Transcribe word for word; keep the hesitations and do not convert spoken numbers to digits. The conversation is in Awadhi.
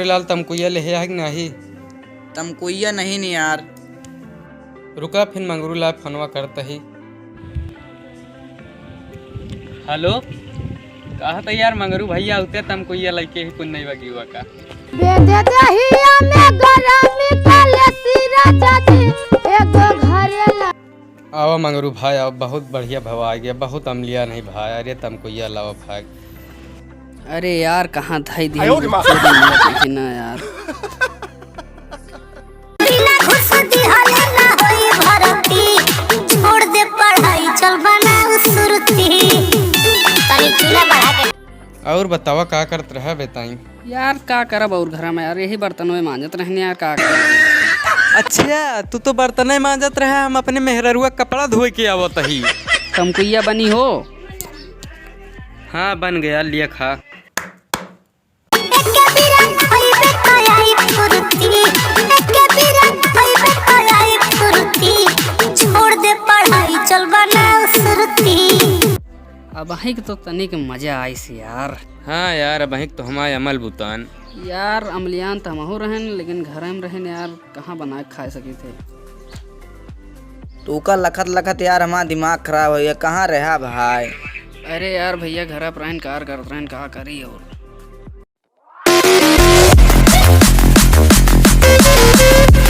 लाल तमकुइया लेहे आए कि नाही? तमकुइया नहीं नी यार। रुका, फिर मंगरू ला फोनवा करत ही। हेलो, कहत यार मंगरू भैया उते तमकुइया लइके ही पुन्नई बगियुआ का। बेदे दहिया में गरमी काले सिरा जाती, एगो घरे ला। आवा मंगरू भाई, आवा, बहुत बढ़िया भवा आ गया, बहुत अमलिया नहीं भाई। अरे तमकुइया लावा भाई। अरे यार, कहाँ धई दिया आयो रे माँ। चोरी मिलत है ना यार। बिना घुस दिहले ना होई भरती, छोड़ दे पढ़ाई, चल बनाऊ सुरती। तनी चूल्हा बढ़ा के। और बतावा, का करत रहा बेताई? यार, का करब और घर में यार, यही बर्तनवे मांजत रहने यार, का करब। अच्छा, तू तो बर्तने मांजत रहा, हम अपने मेहररुआ कपड़ा धोए के आवत ही। तमकुइया बनी हो? हाँ, बन गया, लिया खा। छोड़ दे पढ़ाई, चल बनाऊ सुरती। अबहिं के तो तनिक मजा आइस यार। हाँ यार, अबहिं के तो हमारे अमल बुतान। यार, अमलियान तो हमहू रहन, लेकिन घर में रहन यार, कहाँ बना के खा सकी थे। तू का लखत लखत यार, हमारा दिमाग खराब हो गया। कहाँ रहा भाई? अरे यार भैया, घर पर रहन, कार करत रहन, का करी और।